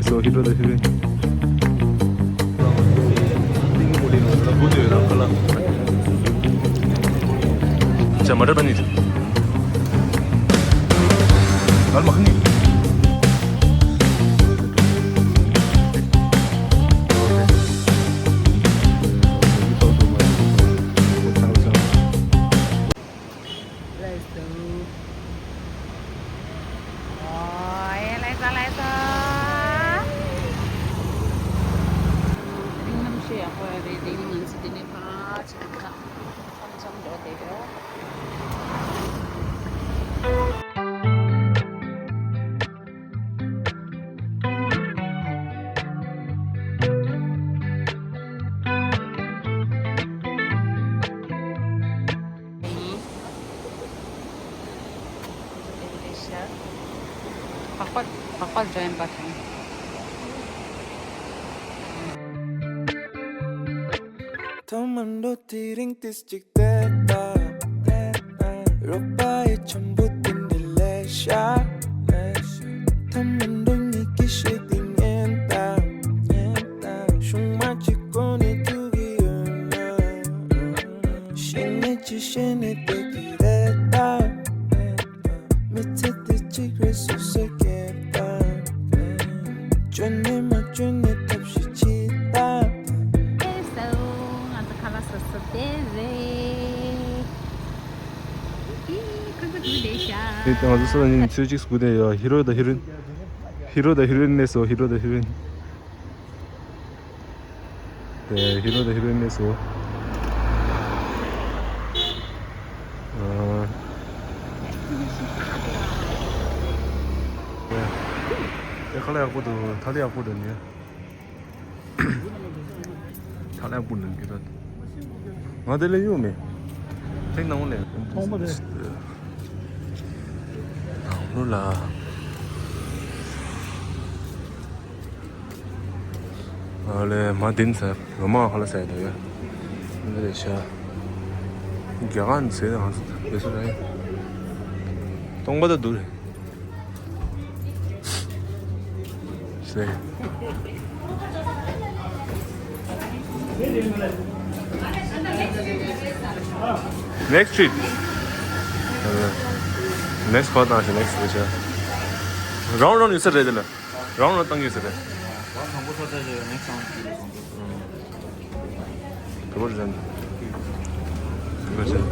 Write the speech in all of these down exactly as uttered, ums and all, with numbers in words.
So, hero the heroine. अच्छा, मटर पनीर। दाल makhani. Let's go. ཨོ་ཡེ། ལེགས་སོ། ལེགས་སོ། རིང་ལམ་ཤོད་ཡག་པོ་རེད། དེ་ནི་ང་ཚོ་དེ་ནས་ཕར་ཕྱིན་ཁ་མཚམས་མཚམས་འགྲོ་བསྡད་ཡོད། ལྷག་པར་ལྷག་པར་འགྲོ་ཡིན་པ་དང་། ཐོག་མར་འགྲོ་དུས་རིང་ཏིས་གཅིག་བལྟས་པ། རོགས་པ་ཡི་འཆམ་པོ་དེ་འདྲ་ལས་ཤ། ཐོག་མར་འགྲོ་ཉིད་ཀྱི་ཤེས་དེ་ཉན་དང་། གཞུང་མ་གཅིག་གོ་ནས་ཐུག་གི་ཡོད་ན། ཤེས་ནས་ཅི་ཤེས་ནས་བསྡད་ཀྱི་རེད་ད། མི་ཚེ་འདི་གཅིག་རེད་སོ་སོ་སྐྱེས་པ། བཅོས་ནས་མ་བཅོས་ནས་ཐབས་ཤེས་བྱེད་ད། ཨེ་སོ། ང་ཚོ་ཁ་ལག་སོ་སོ་དེ་རེད། ཨི་ཁ་ཁ་དུ་ལས་ཤ། ཨེ་ང་ཚོ་སོ་ནི་ཚོད་ཅིག་སྒུག་བསྡད་ཡོད། ཧི་རོ་དང་ཧི་རོ་ཨིན། ཧི་རོ་དང་ཧི་རོ་ཨིན་སླེབས་སོང་། ཧི་རོ་དང་ཧི་རོ་ཨིན། དེ་ཧི་རོ་དང་ཧི་རོ་ཨིན་སླེབས་སོང་། ཨ། དེ་ཁ་ལག་ཡག་པོ་འདུག་ཐ་ལི་ཡག་པོ་འདུག་ནི། ཐ་ལི་ཡག་པོ་འདུག་གི་ར། ང་དེ་ལས་ཡོང་མེད། ཐེངས་ནང་ལས་ཐོང་པ་རེད། ནང་ལོ་ལ། ཨ་ལེ་མ་དིན་ས་རོ་མ་ཧ་ལ་ས་ཡ་དོ་ཡ། འདི་རེད་ཤ། རྒྱ་གར་ནས་ཟེར་ནས་ང་ཚོ་བེ་སོ་རེད། སྟོང་པ་ད་འདུག་རེད། ཟེར། Next street. Next ཁོ་དང་ཞེ་next རེད་ཤ། རང་རང་ཡོད་ས་རེད་དེ་ལ། རང་ལ་བཏང་གི་ཟེར་རེད། རང་དང་པོ་ས་ཆ་ཞིག་ནེགསི་ཊའིམ་ཞིག་ལ་སོང་དུས། དེ་བར་ཟན། དེ་བར་ཟན།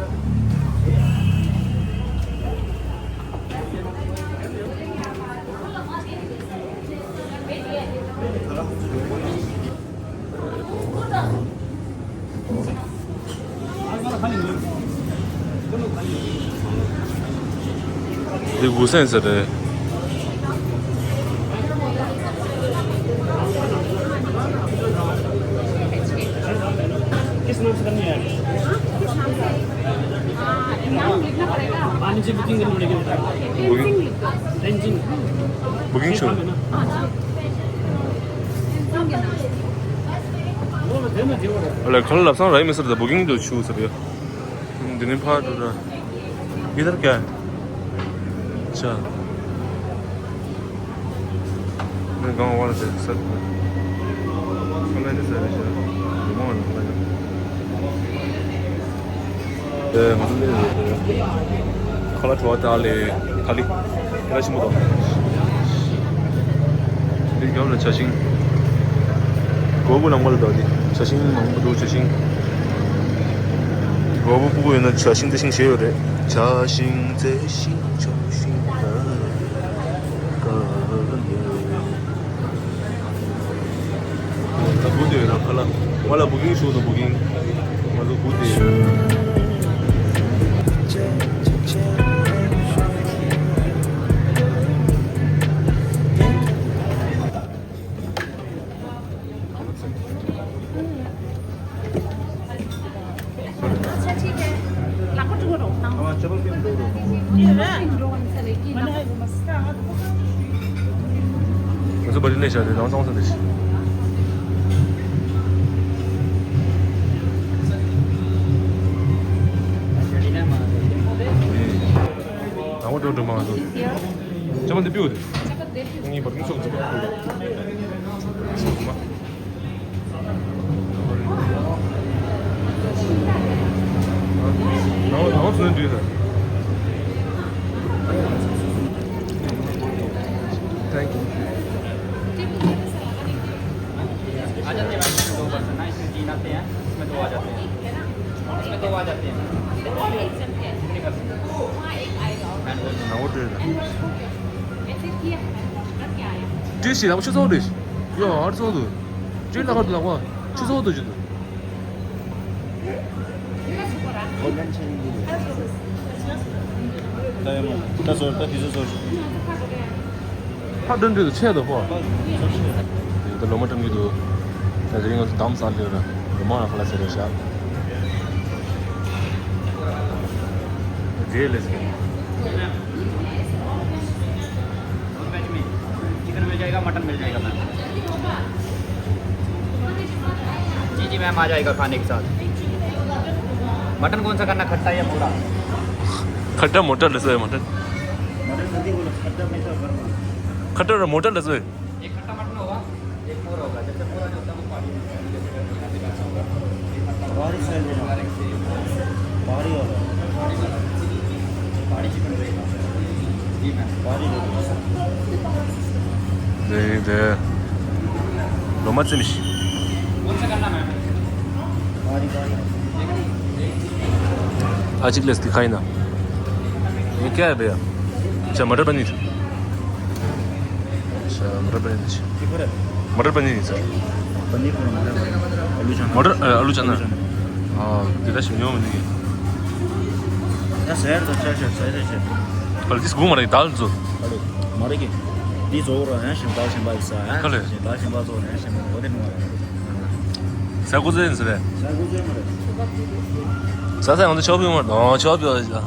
འདི་དགུ་སེན་ཟེར་རེད། किस नाम से करनी है? हाँ, मुझे बुकिंग करनी पड़ेगी। बुकिंग? टेंजिंग। बुकिंग छु। ཨ་ལས་ཁ་ལ་ལབ་སང་ར་ཡི་མི་ཟེར་ད་བུ་ཀིང་དུ་ཆུ་ཟེར་ཡ། འདི་ནི་ཕར་འགྲོ་ར། ཡི་དར་ཀ་ཆ། ནི་གང་བར་ཟེར་ཟེར། ཁ་ལ་ནི་ཟེར་ར་ཆ། མི་མང་ནི་ཁ་ལ་ཡ། ཨེ། ང་ཚོ་འདི་ཁ་ལག་བྲོ་བ་དང་ལས་ཐ་ལི་ཁ་ལག་ཆེན་པོ་དང་། འདི་རྒྱབ་ལ་ཇ་ཤིང་། སྒོར་མོ་ནང་པ་ལ་དང་འདི་ཇ་ཤིང་མང་པོ་འདུག་ཇ་ཤིང་། སྒོར་མོ་སྤུ་གུ་ཡོད་ན་ཇ་ཤིང་རྩི་ཤིང་ཞེས་ཡོད་རེད། ཇ་ཤིང་རྩི་ཤིང་ཇ་ཤིང་། ད་སྒུག་བསྡད་ཡོད་ན་ཁ་ལག་ང་ལ་བུ་ཀིང་ཞུ་དང་བུ་ཀིང་། ང་ཚོ་སྒུག་བསྡད་ཡོད། ང་ཚོ་བ་ལི་ལས་བཞག་དེ་རང་སང་སང་དེ་ཤི། རང་བ་འགྲོ་འགྲོ་མ་འགྲོ། ལས་པ་འདི་པིའུ་རེད། ངའི་བར་མི་ཚོགས་ཚོགས་པ་ཚོགས་མ། ནང་ནང་ཚོས་འདུས་ད། Thank you. आ जाते हैं मैम, इसमें दो पर्सन ना, इसमें तीन आते हैं, इसमें दो आ जाते हैं, इसमें दो आ जाते हैं। कितने पर्सन? नौ। ཏྲི་ཞིག་ལ་ཆུ་ཚོད་འདི། ཡོ་ཨར་ཚོད་འདུག་ཅི་ལ་ཁར་འདུག་ལ་ཆུ་ཚོད་འདུག་ཅི་འདུག་ད་ཡོ་མ་ད་སོར་ད་དུས་ཚོད་སོར། ཕ་དོན་དུ་ཆེ་དོ་ཕོ། ད་ལོ་མ་ཀྲང་གི་དུ། ད་དེ་རིང་ང་ཚོ་དམ་ས་ལེ་ར་ལོ་མ་ར་ཁ་ལ་ཟེར་རེ་ཤག་རྗེས་ལས་ཀྱི། वेज में चिकन मिल जाएगा, मटन मिल जाएगा मैम। जी जी मैम, आ जाएगा खाने के साथ। मटन कौन सा करना, खट्टा या मोटा? खट्टा मोटा लसो है मटन। खट्टा मोटा लसो है। एक खट्टा मटन होगा, एक मोर होगा। जब जब मोर आ जाता है, वो पहाड़ी में, जैसे करके यहाँ पे बैठा होगा, एक खट्टा बाहरी स्टाइल में। बाहरी वाला। बाहरी वाला। बाहरी चिकन रहेगा। जी मैम। बाहरी रोटी। दे दे। लो मत से मिश। कौन सा करना मैम? बाहरी, बाहरी। आज एक लेस दिखाई ना। ये क्या है भैया? अच्छा, मटर पनीर। अच्छा, मटर पनीर। ये पूरा? मटर पनीर है, सर। पनीर पूरा मटर पनीर। आलू चना। मटर, अ, आलू चना। आलू चना। हाँ, देखा सुनियो मैंने। ད་ཟེར་དང་ཆ་ཤས་ཟེར་ཟེར་ཤས། ཨ་ལ་ཏིས་གུང་མ་རེད་ད་ལ་ཚོ། ཨ་ལོ། མ་རེད་ཀི། འདི་ཚོ་ར་ཡང་ཞིམ་པ་ཞིམ་པ་ཡིས་ཨ། ག་ལེ། ཞིམ་པ་ཞིམ་པ་ཚོ་ཡང་ཞིམ་པ་འོ་དེ་ནོ་ར། ཟ་གོ་ཚོད་ཡིན་ཟེར་རེད། ཟ་གོ་ཚོད་མ་རེད། ཟ་ས་ཡང་དེ་ཆོག་པོ་ཡོང་མ་རེད། ཨ་ཆོག་པོ་ཡོད་ཟ།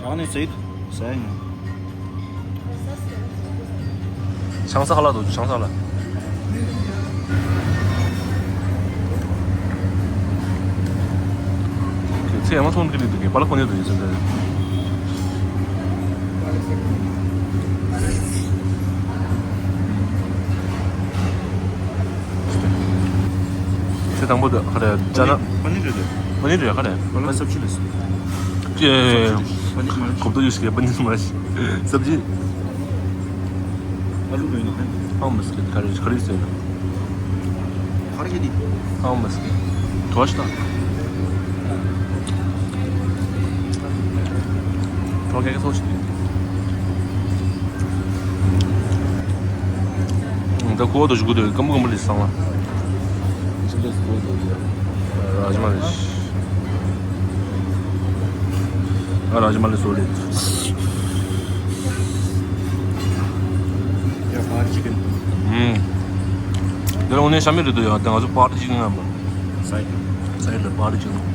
རང་ནས་ཟ་ཡིན་ཟ་ཡིན། ཆང་ས་ཧ་ལ་འདུག་ཆང་ས་ལ། ཚེ་ཡང་མ་ཚོང་འདི་འདི་འདུག་གི་པ་ལག་པ་ནི་འདུག་ཡིན་ཟེར་འདི། ཚེ་དང་པོ་འདི་ཧ་རེ་ཅ་ན། པ་ནི་རེད་དེ། པ་ནི་རེད་ཧ་རེ། པ་ལག་སབ་ཅི་རེད། ཀྱེ། པ་ནི་མ་རེད། གོབ་ཏོ་ཡོད་ཤི་པ་ནི་མ་རེད། སབ་ཅི། आलू नहीं ना है। हाँ बस खाली खाली से। खाली के दी। हाँ बस। थोड़ा सा। थोड़ा क्या क्या सोच। ད་ཁོ་དོ་ཞུ་གུ་དོ་ཀམ་པུ་ཀམ་པུ་ལི་སང་ལ། ཅི་འདྲ་ཁོ་དོ་ཡ། ར་ཇ་མ་ལི། ཨ་ར་ཇ་མ་ལི་སོ་ལི། ཡ་པར་ཅི་ཀན། ཧུམ། དེ་ལ་འོ་ནས་ཤ་མི་རེད་དོ་ཡ། ད་ང་ཚོ་པར་ཅི་ཀན་ངམ་པ། སའི་ཌི། སའི་ཌི་ལ་པར་ཅི་ཀན།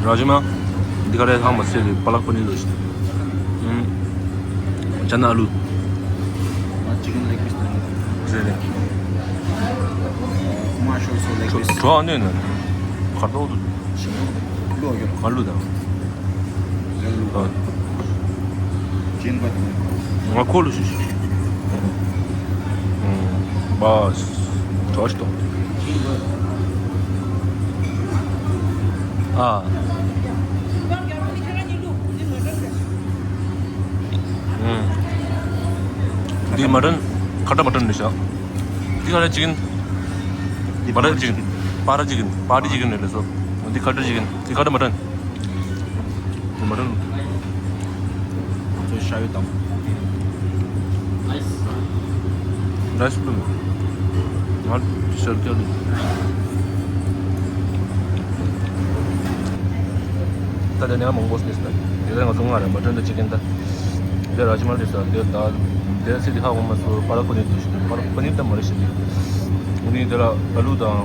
ར་ཇ་མ། འདི་ག་རེ་ཧ་མ་སེ་རེ་པ་ལག་པ་ནི་ལོ་ཤི། ཨུམ། ཅ་ན་ཨ་ལུ། ཅི་ཀན་ལེག་པིས་དང་། ཟེར་རེད། མ་ཤོར་སོ་ལེག་པིས། གྲོ་ཨ་ནོས་ནོས། ཁ་ཏོག་ཏུ། ཤི་ལོ་ཡོད། ཨ་ལུ་དང་། ཨ། ཅིན་པ་དང་། ང་ཁོ་ལུ་ཤི་ཤི། ཨུམ། བ། གྲོ་ཤི་ཏོ། ཨ། ཨུམ། འདི་མ་ཊན། ཁ་ཏ་མ་ཊན་རེད་ཤག་འདི་ག་རེ་ཅི་ཀན། འདི་མ་ཊན་ཅི་ཀན། པ་ར་ཅི་ཀན། པ་ར་ཅི་ཀན་རེད་ལེ་སོ། འདི་ཁ་ཏ་ཅི་ཀན། འདི་ཁ་ཏ་མ་ཊན། འདི་མ་ཊན། ཚོས་ཤ་ཡོད་དམ། ར་ཡིས་བླུགས། ང་ཤར་སྐྱ་བླུགས། ད་ལྟ་ནས་མང་པོ་སླེབས་སོང་། དེ་ལ་ང་ཚོ་ང་རང་མ་ཊན་དང་ཅི་ཀན་ད། དེ་ར་ཇི་མ་སླེབས་སོང་། དེ་ད་དེ་སི་དི་ཧ་གོ་མ་སོ་པ་ལག་པ་ནི་དུ་ཞིག་པ་ལག་པ་ནི་ད་མ་རེད་ཞིག་འདི་ནི་དེ་ལ་ཨ་ལུ་དང་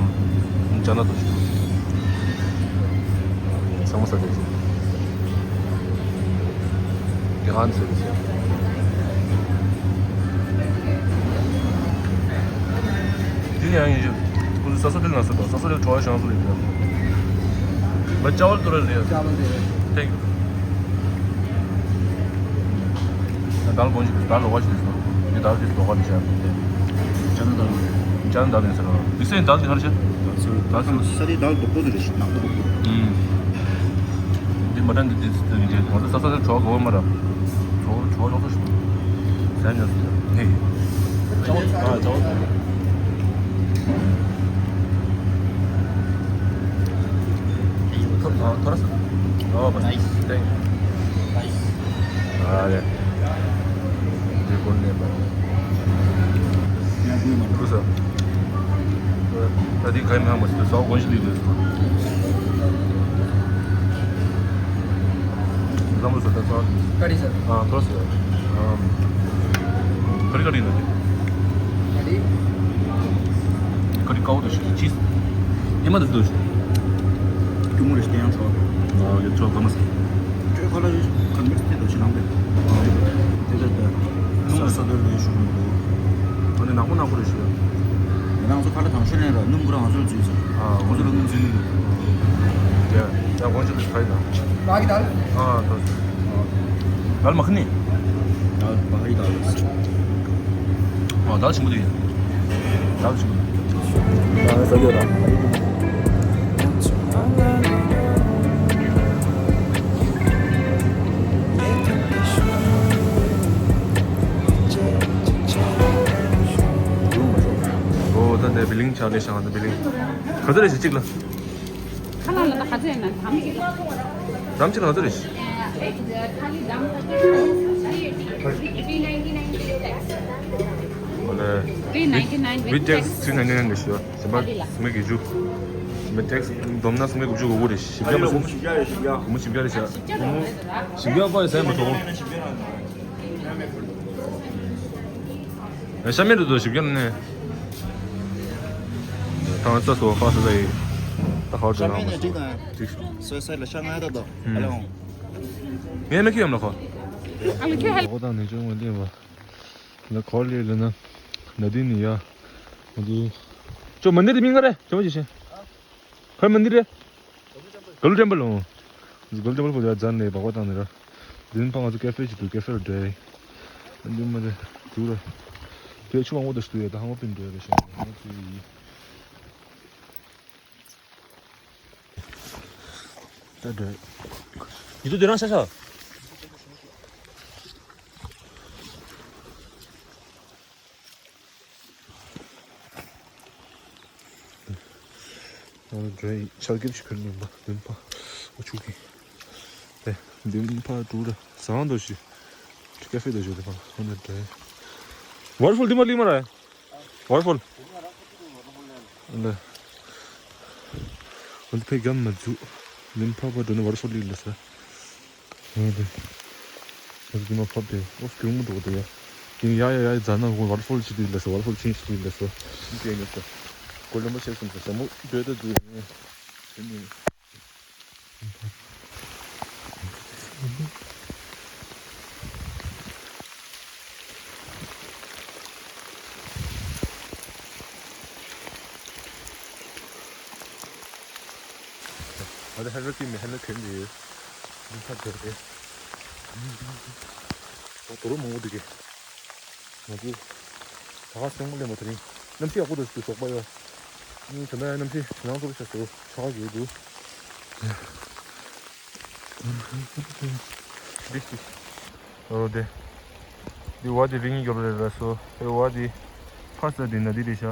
ཅ་ན་དུ་ཞིག་ཚང་མ་ས་དེ་ཞིག་དེ་ཧང་ཟེར་ཟེར། དེ་ནས་ཡང་ཡིན་ཞིང་ཁོ་ཚོ་ ས་སོ་ཏིལ་ན་སོ་ད་ས་སོ་ཏིལ་ཁྲོ་བ་ཤང་སོ་རེད། ད་ཅ་ཝལ་ཏུ་ར་རེད། ཅ་ཝལ་ཏུ་ར། Thank you. ད་ལ་གོང་ཞིག་ད་ལོག་པ་ཞིག་སོང་། ངས་ད་ལ་ལོག་པ་རེད་བྱས། ཅ་ན་ད་ལ། ཅ་ན་ད་ལ་ཡིན་ཟེར་རོ། འདི་སེ་ད་ལ་ཧར་ཤ། ད་ལ་ས་རི་ད་ལ་དོག་པོ་དེ་རེད་ཤི་ནག་པོ་དོག་པོ། ཨུམ། འདི་མ་དྲན་འདི་འདི་འདི་འདི་ང་ཚོ་ས་ས་ས་གྲོགས་གོ་བ་མ་ར། གྲོགས་གྲོགས་ལོག་ས་ཞིག་ཟ་ཉོ་སི་ཧེ། ཅའོ་ཨ་ཅའོ། ཐོ་ཐོ་ཐོ་ར་ས། ཨོ་བ་ནའིས། Thank you. ཨ་རེ། འདི་ཀོན་ནེ་པ། ཁུ་ས། ད་འདི་ག་ཡི་མ་མ་སི་ས་གོན་ཞིག་ལི་ལི། ལམ་ལུགས་ས་ད་ས། ཀ་རི་ས། ཨ་ཐོ་ར་ས། ཨ། ཀ་རི་ཀ་རི་ན། ཀ་རི། ཀ་རི་ཀའོ་དུ་ཤི་ཅིས། ཨེ་མ་དུ་དུ་ཤི། ཀྱུ་མུ་རེ་སྟེ་ཡང་ཆོག་ཨ་ཡོད་ཆོག་ག་མ་སི། ཁྱོད་ཁ་ལ་ཡོད་ཁ་མི་སྟེ་དུ་ཤི་ནང་པས། ཨ་ཡོད། དེ་ལ་ད། ནུ་ས་ས་དོ་ལ་ཡོད་ཤུགས་མི་འདུག་ཨ་ནི་ནག་པོ་ནག་པོ་རེ་ཤི་ཡོད། ང་ཚོ་ཁ་ལ་དང་ཤོས་ལེན་ར་སྣུམ་གུ་ར་ང་ཚོ་ལ་འཛུལ་ཚར། ཨ་ང་ཚོ་ལ་སྣུམ་འཛུལ་མི་འདུག་ཡ་ཡ་དགོངས་ཆེ་ལ་ཁ་ཡི་དང་། ཨ་ད། ད་ལ་མ་ཁ་ནི། ད་ལ་མ་ཁ་ཡི་ད་ལ། ཨ་ད་ལ་ཆེན་པོ་དེ་ཡིན། ད་ལ་ཆེན་པོ་དེ། ད་ལ་ས་ཡོད་ར། ཨོ་ད་འདི་བི་ལིང་ཆགས་ནས་བཞག་ད་བི་ལིང་། ག་ཚོད་རེད་ཞེ་གཅིག་ལ། ཁ་ལག་ལ་ད་ག་ཚོད་ཡིན་ན་དམ་གཅིག་དམ་གཅིག་ལ་ག་ཚོད་རེད། Three ninety nine with tax. Three ninety nine with tax. With tax three ninety nine རེད་ཤི་ཡ། ཞིམ་པ་སུམ་སྟོང་དགུ་བཅུ། མི་tax བསྡོམས་ན་སུམ་སྟོང་དགུ་བཅུ་གོ་དགུ་རེད། བཞི་བརྒྱ་མ་ཟད། སྒོར་མོ་བཞི་བརྒྱ་རེད་ཤག་སྒོར་མོ་བཞི་བརྒྱ་པ་ཡི་ཟན་མ་ཐོག་ཤ་མེད་དུ་དོ་བཞི་བརྒྱ་ནས། ཐང་རྩ་སོ་ཧ་ས་ས་ཡི། ད་ཧ་ཅང་ཤ་མེད་ནས་འགྲིག་དང་། འགྲིག་སོ། སོ་སོ་ལ་ཤ་ང་ད་དོ། ཨ་ལེ་ཧོང་། ངས་མེད་ཁྱི་ཡོམ་ལ་ཁོ། ཨ་ལེ་ཁྱི་ཧ། ལོག་དང་ནས་ཅུང་མ་འདི་བ། ལ་ཁོར་ལི་ལ་ན། ན་དི་ནི་ཡ། ང་ཚོ། ཅོ་མ་འདི་རེད་མིང་ག་རེད་ཅོ་མ་ཅི་ཤེས། ཁོའི་མ་འདི་རེད། ག་ལུ་ཊེམ་པལ་ཨོ། ག་ལུ་ཊེམ་པལ་པོ་དེ་ལ་ཛན་ལེ་བག་པ་བཏང་ནི་ར། དེ་ནི་ཕ་ང་ཚོ་ཀེ་ཧྥེ་ཅིག་འདུག་ཀེ་ཧྥེ་རུ་འགྲོ་ཡི། འདི་མ་རེད་འདུག་ར། དེ་ཆུ་མང་པོ་དུ་ཞིག་འདུག་ཡ་ད་ཧང་པིན་འགྲོ་ཡ་རེད་ཤག་ང་ཚོ་ཡི། ད་འགྲོ་ཡི། ཡི་དུ་དེ་རང་ཤ་ཤ། ཨ་འདྲ་ཡི་ཆར་འགེབས་ཤིག་ཁུར་ནས་འབའ་མདུན་ཕ་འུ་ཆུ་གི་དེ་མདུན་ཕ་དྲུག་ར་ཟངས་དོ་ཞིག་ཀ་ཧྥེ་དོ་ཞིག་དེ་ཕ་ཨ་ནི་འདྲ་ཡི་ཝ་ཊར་ཕོལ་འདི་མ་ལི་མ་ར་ཝ་ཊར་ཕོལ་ལ་འདི་ཕ་གམ་མ་འཛུགས་མདུན་ཕ་ཕ་འགྲོ་ནི་ཝ་ཊར་ཕོལ་ལི་ལ་ས། ཨོ་དེ། ཨོ་དེ་མ་ཕབ་དེ། ཨོ་སྐྱུར་མོ་འགྲོ་དེ་ཡ། དེ་ཡ་ཡ་ཡ་རྫ་ན་ཝ་ཊར་ཕོལ་ཅིག་དེ་ལ་སོ། ཝ་ཊར་ཕོལ་ཆེན་ཞིག་དེ་ལ་སོ། དེ་ནི་སོ། གོ་ལོན་པོ་ཆེ་སོང་ས་ས་མོ་འདོད་ད་དུ་ནི། དེ་ནི། ཨ་ད་ཧན་ར་ཀི་མི་ཧན་ར་ཁན་རེད། མི་ཁ་རྒྱབ་རེད། ད་དོ་རུ་མང་པོ་འདུག་གི་ང་ཚོས་ད་ག་སེང་མོ་ལེན་པ་དེ་རིང་གནམ་གཤིས་ཡག་པོ་འདུག་ཞུ་ཞོགས་པ་ཡོད། ཨ་ད་ལྟ་གནམ་གཤིས་ནང་ཚོ་ཆ་སོ་ཆག་ཡོད་འདུག་འདི་ཞིག་ཨོ་དེ། འདི་བ་དེ་རིང་གི་རྒྱབ་རེད་ལ་སོ། ཨེ་བ་དེ་ཕར་ས་དེ་ན་དེ་རེད་ཤག་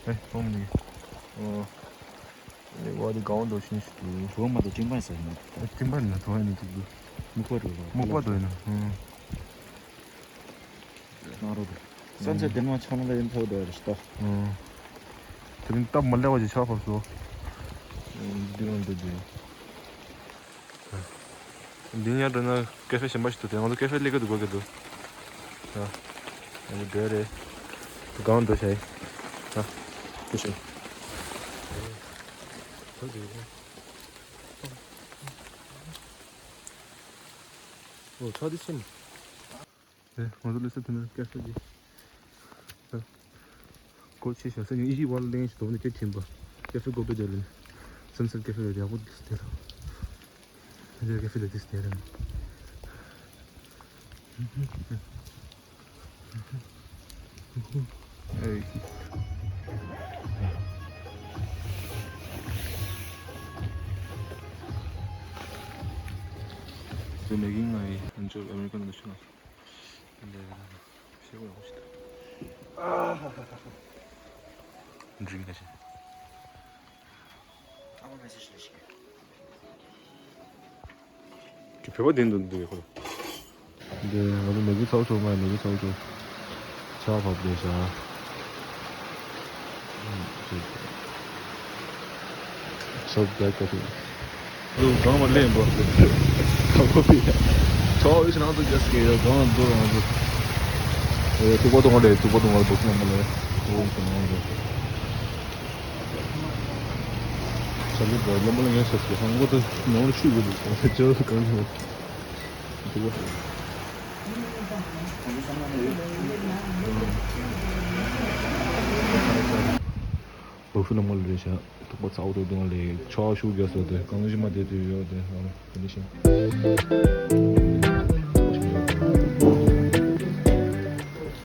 ཨེ་ཁོང་མི་འདུག་ཨོ། ཨེ་བ་དེ་གང་འདོག་ཤིན་ཤི་དུ། བུ་མ་དེ་ཅིང་པན་ཟེར་ན། ཨེ་ཅིང་པན་ན་ཐོ་ཧ་ནི་ཅིག་འདུག་མུག་པ་འགྲོ་རོགས། མུག་པ་འགྲོ་ཡིན་ན། ཨང་། ང་རོ་དེ། སན་སེ་དེ་ནང་ཆགས་ན་ལ་ཡིན་ཐོག་འདོག་རེ་ཤི་ཏོ། ཨང་། དེ་རིང་སྟབས་མ་ལེགས་པ་ཅིག་ཆགས་ཕབ་སོ། འདི་རང་འདི་འདི། འདི་ཉར་འགྲོ་ན་ཀེ་ཧྥེ་གཞན་པ་ཞིག་ཏུ་དེ་ང་ཚོ་ཀེ་ཧྥེ་སླེབས་ཀྱི་འདུག་གོ་གི་འདུག་ཨ། ང་ཚོ་འདྲེ་རེད། གང་འགྲོ་བྱ་ཡི། ཨ། ཏུ་ཤི། ཨོ་ཚ་དི་ཤི་མ། ཨེ། ང་ཚོ་ལུས་སེམས་མཐུན་ན་སྐད་ཆ་གི་ཨེ། སྐོར་ཆེ་ཤ་སེ་ཉིན་ཨི་ཞི་བར་གླེང་ཞིག་དོགས་ནས་སྐད་ཆེན་པ། ཀེ་ཧྥེ་དགོས་པའི་དེ་ལ། སན་སེཊ་ཀེ་ཧྥེ་ལ་ཡག་པོ་འདུག་དེ་ལ། འདིར་ཀེ་ཧྥེ་ལ་འདུག་དེ་ལ། ཨེ། དེ་མེ་གི་ང་ཡི་ཨན་ཅོ་ཨ་མེ་རི་ཀན་ནང་ཤོད་ན། འདི་ཤེས་གོ་ཡག་པོ་ཞིག་འདུག་འགྲིག་ག་ཤེས། ཨ་མ་མེ་སེ་ཇི་ལ་ཤེས། ཁྱོད་བོད་པ་བདེན་འདུག་འདུག་ཡོད་ཁོ། འདི་ང་ཚོ་མེ་གི་ཚའོ་ཅོ་མ་མེ་གི་ཚའོ་ཅོ། ཆ་བབ་ལས་བྱ། ཆབ་རྒྱག་ག་དུས། འདུག་གང་མ་ལེན་པ། ག་པོ་པི། ཚའོ་ཡོད་ཕྱི་ནང་དུ་རྒྱ་སྐད་ཡོད་གང་འདུག་ང་ཚོ། ཨེ་ཐུག་པ་གཏོང་བ་ལས་ཐུག་པ་གཏོང་བ་ལ་འདུག་ང་མ་ལས། འོ་ཁོ་ནང་དུ། ཆ་ལུགས་དང་སློབ་མ་ལ་ངས་ཟེར་གྱི་ཧང་གོ་དུ་ནང་ལ་ཤུགས་དགོས་འདུག་ཟེར་ཅོ་གང་ཡོད་འདུག་ལོ་ཤུ་ལ་མ་ལ་རེད་ཤག་ཐུག་པ་ཚ་བོ་དུ་དུང་ལས་ཆ་ཤུགས་རྒྱག་སོ་དེ་གང་ཞིག་མ་དེ་དུས་ཡོད་དེ་ཨ་ནི་ཤིང་།